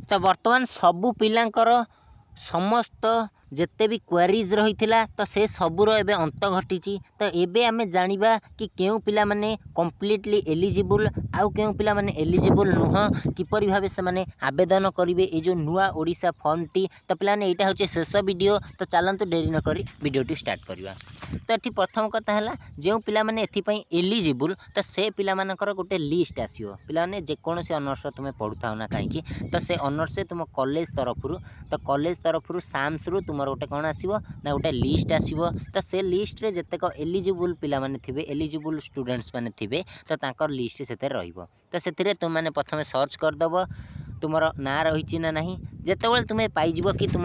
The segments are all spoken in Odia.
ତ ବର୍ତ୍ତମାନ ସବୁ ପିଲାଙ୍କର ସମସ୍ତ ଯେତେ ବି କ୍ୱାରିଜ୍ ରହିଥିଲା, ତ ସେ ସବୁର ଏବେ ଅନ୍ତ ଘଟିଛି। ତ ଏବେ ଆମେ ଜାଣିବା କି କେଉଁ ପିଲାମାନେ କମ୍ପ୍ଲିଟଲି ଏଲିଜିବୁଲ୍ ଆଉ କେଉଁ ପିଲାମାନେ ଏଲିଜିବୁଲ୍ ନୁହଁ, କିପରି ଭାବେ ସେମାନେ ଆବେଦନ କରିବେ ଏଇ ଯେଉଁ ନୂଆ ଓଡ଼ିଶା ଫର୍ମଟି। ତ ପିଲାମାନେ, ଏଇଟା ହେଉଛି ଶେଷ ଭିଡ଼ିଓ। ତ ଚାଲନ୍ତୁ, ଡେରି ନକରି ଭିଡ଼ିଓଟି ଷ୍ଟାର୍ଟ କରିବା। ତ ଏଠି ପ୍ରଥମ କଥା ହେଲା, ଯେଉଁ ପିଲାମାନେ ଏଥିପାଇଁ ଏଲିଜିବୁଲ୍, ତ ସେ ପିଲାମାନଙ୍କର ଗୋଟେ ଲିଷ୍ଟ ଆସିବ। ପିଲାମାନେ, ଯେକୌଣସି ଅନର୍ସ ତୁମେ ପଢ଼ୁଥାଅ ନା କାହିଁକି, ତ ସେ ଅନର୍ସ ତୁମ କଲେଜ ତରଫରୁ, ତ କଲେଜ ତରଫରୁ ସାମ୍ସରୁ ତୁମର ଗୋଟେ କ'ଣ ଆସିବ ନା ଗୋଟେ ଲିଷ୍ଟ ଆସିବ। ତ ସେ ଲିଷ୍ଟରେ ଯେତେକ ଏଲିଜିବୁଲ୍ ପିଲାମାନେ ଥିବେ, ଏଲିଜିବୁଲ୍ ଷ୍ଟୁଡେଣ୍ଟସ୍ ମାନେ ଥିବେ, ତ ତାଙ୍କର ଲିଷ୍ଟ ସେଥିରେ ରହିବ। ତ ସେଥିରେ ତୁମେମାନେ ପ୍ରଥମେ ସର୍ଚ୍ଚ କରିଦେବ ତୁମର ନାଁ ରହିଛି ନା ନାହିଁ। ଯେତେବେଳେ ତୁମେ ପାଇଯିବ କି ତୁମ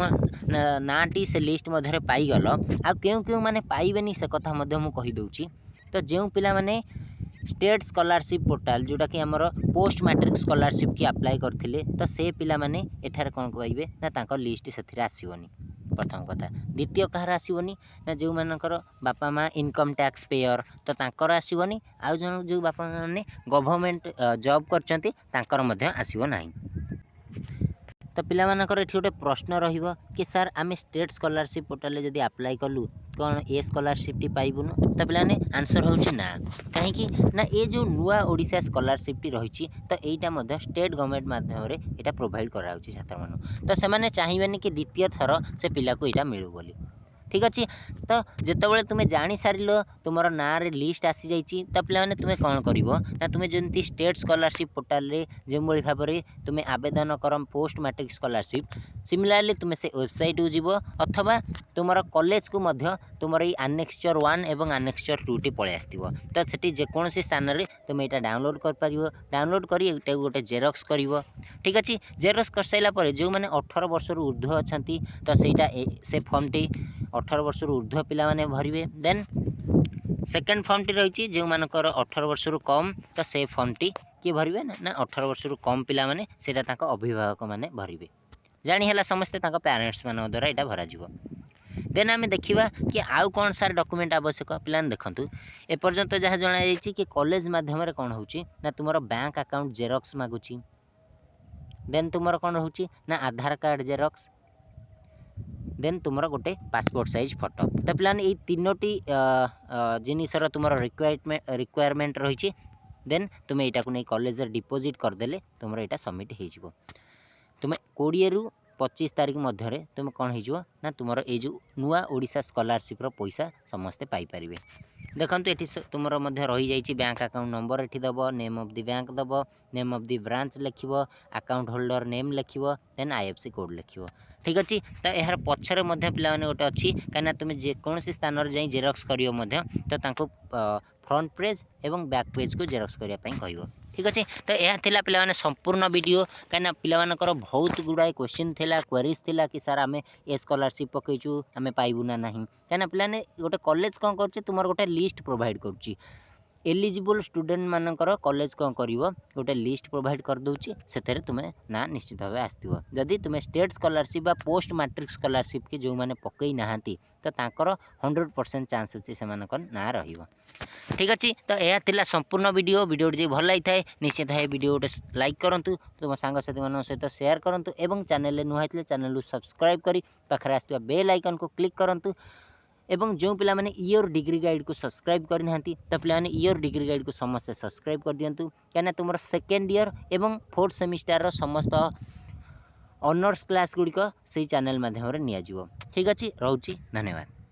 ନାଁଟି ସେ ଲିଷ୍ଟ ମଧ୍ୟରେ ପାଇଗଲ, ଆଉ କେଉଁ କେଉଁମାନେ ପାଇବେନି ସେ କଥା ମଧ୍ୟ ମୁଁ କହିଦେଉଛି। ତ ଯେଉଁ ପିଲାମାନେ ଷ୍ଟେଟ୍ ସ୍କଲାରସିପ୍ ପୋର୍ଟାଲ୍, ଯେଉଁଟାକି ଆମର ପୋଷ୍ଟ ମାଟ୍ରିକ୍ ସ୍କଲାରସିପ୍ କି ଆପ୍ଲାଏ କରିଥିଲେ, ତ ସେ ପିଲାମାନେ ଏଠାରେ କ'ଣ ପାଇବେ ନା ତାଙ୍କ ଲିଷ୍ଟ ସେଥିରେ ଆସିବନି, ପ୍ରଥମ କଥା। ଦ୍ୱିତୀୟ, କାହାର ଆସିବନି ନା ଯେଉଁମାନଙ୍କର ବାପା ମା' ଇନକମ୍ ଟ୍ୟାକ୍ସ ପେୟର୍, ତ ତାଙ୍କର ଆସିବନି। ଆଉ ଜଣ ଯେଉଁ ବାପା ମାନେ ଗଭର୍ଣ୍ଣମେଣ୍ଟ ଜବ୍ କରିଛନ୍ତି, ତାଙ୍କର ମଧ୍ୟ ଆସିବ ନାହିଁ। ତ ପିଲାମାନଙ୍କର ଏଠି ଗୋଟେ ପ୍ରଶ୍ନ ରହିବ କି ସାର୍, ଆମେ ଷ୍ଟେଟ୍ ସ୍କଲାରସିପ୍ ପୋର୍ଟାଲରେ ଯଦି ଆପ୍ଲାଏ କଲୁ, କ'ଣ ଏ ସ୍କଲାରସିପ୍ଟି ପାଇବୁନୁ? ତ ପିଲାମାନେ, ଆନ୍ସର୍ ହେଉଛି ନା। କାହିଁକି ନା ଏ ଯେଉଁ ନୂଆ ଓଡ଼ିଶା ସ୍କଲାରସିପ୍ଟି ରହିଛି, ତ ଏଇଟା ମଧ୍ୟ ଷ୍ଟେଟ୍ ଗଭର୍ଣ୍ଣମେଣ୍ଟ ମାଧ୍ୟମରେ ଏଇଟା ପ୍ରୋଭାଇଡ଼ କରାହେଉଛି ଛାତ୍ରମାନଙ୍କୁ। ତ ସେମାନେ ଚାହିଁବେନି କି ଦ୍ୱିତୀୟ ଥର ସେ ପିଲାକୁ ଏଇଟା ମିଳୁ ବୋଲି। ଠିକ୍ ଅଛି। ତ ଯେତେବେଳେ ତୁମେ ଜାଣିସାରିଲ ତୁମର ନାଁରେ ଲିଷ୍ଟ ଆସିଯାଇଛି, ତ ପିଲାମାନେ, ତୁମେ କ'ଣ କରିବ ନା ତୁମେ ଯେମିତି ଷ୍ଟେଟ୍ ସ୍କଲାରସିପ୍ ପୋର୍ଟାଲରେ ଯେଉଁଭଳି ଭାବରେ ତୁମେ ଆବେଦନ କର ପୋଷ୍ଟ ମାଟ୍ରିକ୍ ସ୍କଲାରସିପ୍, ସିମିଲାରଲି ତୁମେ ସେ ୱେବସାଇଟ୍କୁ ଯିବ ଅଥବା ତୁମର କଲେଜକୁ ମଧ୍ୟ ତୁମର ଏଇ ଆନେକ୍ସଚର୍ 1 ଏବଂ ଆନେକ୍ସଚର୍ 2ଟି ପଳେଇ ଆସିଥିବ। ତ ସେଠି ଯେକୌଣସି ସ୍ଥାନରେ ତୁମେ ଏଇଟା ଡାଉନଲୋଡ଼୍ କରିପାରିବ। ଡାଉନଲୋଡ଼୍ କରି ଏଇଟାକୁ ଗୋଟେ ଜେରକ୍ସ କରିବ। ଠିକ୍ ଅଛି। ଜେରକ୍ସ କରିସାରିଲା ପରେ ଯେଉଁମାନେ 18 ବର୍ଷରୁ ଉର୍ଦ୍ଧ୍ୱ ଅଛନ୍ତି, ତ ସେଇଟା ସେ ଫର୍ମଟି 18 ବର୍ଷରୁ ଉର୍ଦ୍ଧ୍ୱ ପିଲାମାନେ ଭରିବେ। ଦେନ୍ ସେକେଣ୍ଡ ଫର୍ମଟି ରହିଛି ଯେଉଁମାନଙ୍କର 18 ବର୍ଷରୁ କମ୍। ତ ସେ ଫର୍ମଟି କିଏ ଭରିବେ ନା 18 ବର୍ଷରୁ କମ୍ ପିଲାମାନେ, ସେଇଟା ତାଙ୍କ ଅଭିଭାବକମାନେ ଭରିବେ। ଜାଣି ହେଲା ସମସ୍ତେ? ତାଙ୍କ ପ୍ୟାରେଣ୍ଟସ୍ ମାନଙ୍କ ଦ୍ୱାରା ଏଇଟା ଭରାଯିବ। ଦେନ୍ ଆମେ ଦେଖିବା କି ଆଉ କ'ଣ ସାର୍ ଡକୁମେଣ୍ଟ ଆବଶ୍ୟକ। ପିଲାମାନେ ଦେଖନ୍ତୁ, ଏପର୍ଯ୍ୟନ୍ତ ଯାହା ଜଣାଯାଇଛି କି କଲେଜ ମାଧ୍ୟମରେ କ'ଣ ହେଉଛି ନା ତୁମର ବ୍ୟାଙ୍କ ଆକାଉଣ୍ଟ ଜେରକ୍ସ ମାଗୁଛି। ଦେନ୍ ତୁମର କ'ଣ ରହୁଛି ନା ଆଧାର କାର୍ଡ଼ ଜେରକ୍ସ, ଦେନ୍ ତୁମର ଗୋଟେ ପାସପୋର୍ଟ ସାଇଜ୍ ଫଟୋ। ତ ପିଲାମାନେ, ଏଇ ତିନୋଟି ଜିନିଷର ତୁମର ରିକ୍ୱାରମେଣ୍ଟ ରହିଛି। ଦେନ୍ ତୁମେ ଏଇଟାକୁ ନେଇ କଲେଜରେ ଡିପୋଜିଟ୍ କରିଦେଲେ ତୁମର ଏଇଟା ସବମିଟ୍ ହେଇଯିବ। ତୁମେ 20ରୁ 25 ତାରିଖ ମଧ୍ୟରେ ତୁମେ କ'ଣ ହେଇଯିବ ନା ତୁମର ଏଇ ଯେଉଁ ନୂଆ ଓଡ଼ିଶା ସ୍କଲାରସିପ୍ର ପଇସା ସମସ୍ତେ ପାଇପାରିବେ। ଦେଖନ୍ତୁ, ଏଠି ତୁମର ମଧ୍ୟ ରହିଯାଇଛି। ବ୍ୟାଙ୍କ ଆକାଉଣ୍ଟ ନମ୍ବର ଏଠି ଦେବ, name of the bank Dev, name of the branch ଲେଖିବ, ଆକାଉଣ୍ଟ ହୋଲ୍ଡର ନେମ୍ ଲେଖିବ, ଦେନ୍ IFC code ଲେଖିବ। ଠିକ୍ ଅଛି। ତ ଏହାର ପଛରେ ମଧ୍ୟ ପିଲାମାନେ ଗୋଟେ ଅଛି, କାହିଁକିନା ତୁମେ ଯେକୌଣସି ସ୍ଥାନରେ ଯାଇ ଜେରକ୍ସ କରିବ ମଧ୍ୟ, ତ ତାଙ୍କୁ ଫ୍ରଣ୍ଟ ପେଜ୍ ଏବଂ ବ୍ୟାକ୍ ପେଜ୍କୁ ଜେରକ୍ସ କରିବା ପାଇଁ କହିବ। ଠିକ୍ ଅଛି। ତ ଏହା ଥିଲା ପିଲାମାନେ ସମ୍ପୂର୍ଣ୍ଣ ଭିଡ଼ିଓ, କାହିଁକିନା ପିଲାମାନଙ୍କର ବହୁତ ଗୁଡ଼ାଏ କୋଶ୍ଚିନ୍ ଥିଲା, କ୍ୱାରିଜ୍ ଥିଲା କି ସାର୍, ଆମେ ଏ ସ୍କଲାରସିପ୍ ପକାଇଛୁ, ଆମେ ପାଇବୁ ନା ନାହିଁ? କାହିଁକିନା ପିଲାମାନେ, ଗୋଟେ କଲେଜ କ'ଣ କରୁଛି? ତୁମର ଗୋଟେ ଲିଷ୍ଟ ପ୍ରୋଭାଇଡ଼ କରୁଛି। ଏଲିଜିବୁଲ୍ ଷ୍ଟୁଡେଣ୍ଟମାନଙ୍କର କଲେଜ କ'ଣ କରିବ? ଗୋଟେ ଲିଷ୍ଟ ପ୍ରୋଭାଇଡ଼ କରିଦେଉଛି। ସେଥିରେ ତୁମେ ନାଁ ନିଶ୍ଚିତ ଭାବେ ଆସିଥିବ। ଯଦି ତୁମେ ଷ୍ଟେଟ୍ ସ୍କଲାରସିପ୍ ବା ପୋଷ୍ଟ ମାଟ୍ରିକ୍ ସ୍କଲାରସିପ୍ କି ଯେଉଁମାନେ ପକାଇ ନାହାନ୍ତି, ତ ତାଙ୍କର 100% ଚାନ୍ସ ଅଛି ସେମାନଙ୍କର ନାଁ ରହିବ। ଠିକ୍ ଅଛି। ତ ଏହା ଥିଲା ସମ୍ପୂର୍ଣ୍ଣ ଭିଡ଼ିଓ। ଭିଡ଼ିଓଟି ଯଦି ଭଲ ଲାଗିଥାଏ, ନିଶ୍ଚିତ ଭାବେ ଭିଡ଼ିଓ ଗୋଟେ ଲାଇକ୍ କରନ୍ତୁ, ତୁମ ସାଙ୍ଗସାଥିମାନଙ୍କ ସହିତ ସେୟାର କରନ୍ତୁ ଏବଂ ଚ୍ୟାନେଲରେ ନୂଆ ହେଇଥିଲେ ଚ୍ୟାନେଲକୁ ସବସ୍କ୍ରାଇବ୍ କରି ପାଖରେ ଆସୁଥିବା ବେଲ୍ ଆଇକନ୍କୁ କ୍ଲିକ୍ କରନ୍ତୁ। ଏବଂ ଯେଉଁ ପିଲାମାନେ ଇୟର୍ ଡିଗ୍ରୀ ଗାଇଡ଼କୁ ସବସ୍କ୍ରାଇବ୍ କରିନାହାନ୍ତି, ତ ପିଲାମାନେ, ଇୟର୍ ଡିଗ୍ରୀ ଗାଇଡ଼କୁ ସମସ୍ତେ ସବସ୍କ୍ରାଇବ୍ କରିଦିଅନ୍ତୁ, କାହିଁକିନା ତୁମର ସେକେଣ୍ଡ ଇୟର୍ ଏବଂ ଫୋର୍ଥ ସେମିଷ୍ଟାରର ସମସ୍ତ ଅନର୍ସ କ୍ଲାସ୍ ଗୁଡ଼ିକ ସେଇ ଚ୍ୟାନେଲ୍ ମାଧ୍ୟମରେ ନିଆଯିବ। ଠିକ୍ ଅଛି, ରହୁଛି, ଧନ୍ୟବାଦ।